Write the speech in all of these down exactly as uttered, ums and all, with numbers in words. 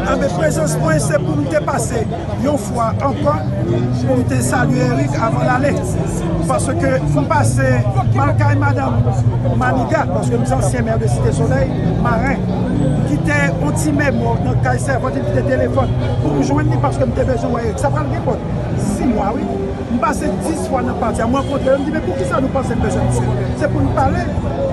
Anben, prezans mwen se pou m te pase yon fwa ankò pou m te salye Eric avan l ale. Paske m pase m al kay madanm Maniga, paske m se ansyen mè de Site Solèy, Maren, m kite yon ti memo nan kay sèvant, m kite telefòn pou m jwenn li paske m te bezwen wè Eric. Sa pral gen kòt sis mwa, wi. M pase dis fwa nan pati a, m rankontre yo, m di, "Men poukisa nou panse n bezwen misye?" Se pou n pale,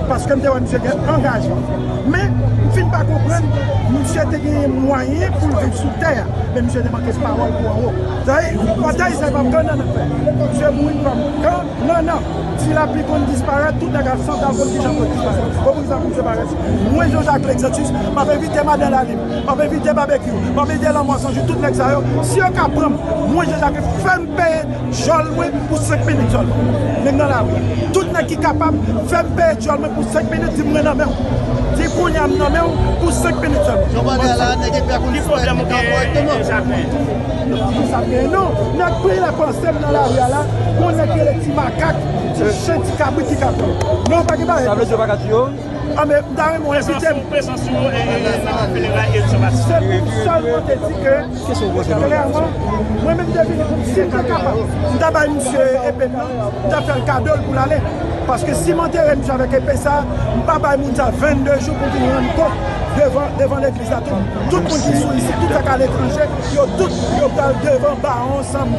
paske m te wè misye gen angajman. Men, m fin pa konprann, misye te genyen mwayen pou l viv sou tè a, men misye te manke pawòl pou anwo. Sa vle di, batay sa pa pran nan afè. Misye mouri kòm kan nan nan. Ti lapli konn disparèt, tout nèg ap chante, ap konn kijan pou disparèt. Bon, pou kisa pou misye parèt? Mwen, Jean Jacques Lexantus, m ap envite Madan Lalim, m ap envite Babekyou, m ap envite Lanmò San Jou, tout nèg sa yo. Si yo ka pran m, mwen, Jean Jacques, fè m peye djòl mwen pou senk minit sèlman. Nèg nan lari a. Tout nèg ki kapab, fè m peye djòl mwen pou senk minit, di m mwen nan men w. Di kounye a m nan men w pou senk minit sèlman. Jan w pale a la, nèg epi a konn disparèt nan kòrèkteman. Sa gen non. Nèg peye la panse m nan lari a la, gon nèg ki rele Ti Makak, ti chen, ti kabrit ki ka pran. Non, pa gen bagay. Sa vle di yo pa ka tiye w? Anben, m ta renmen w envite m. Se pou sèlman te di ke, klèman, mwen menm te vini pou m, si m te kapab, m ta bay misye epe m nan, m ta fè l kado l pou l ale. Paske si m antere misye avèk epe sa, m pa bay moun sa vennde jou pou vin rann kont devan, devan legliz la. Tout, tout moun ki sou isit, tout sa k aletranje, yo tout, yo pral devan bawon ansanm.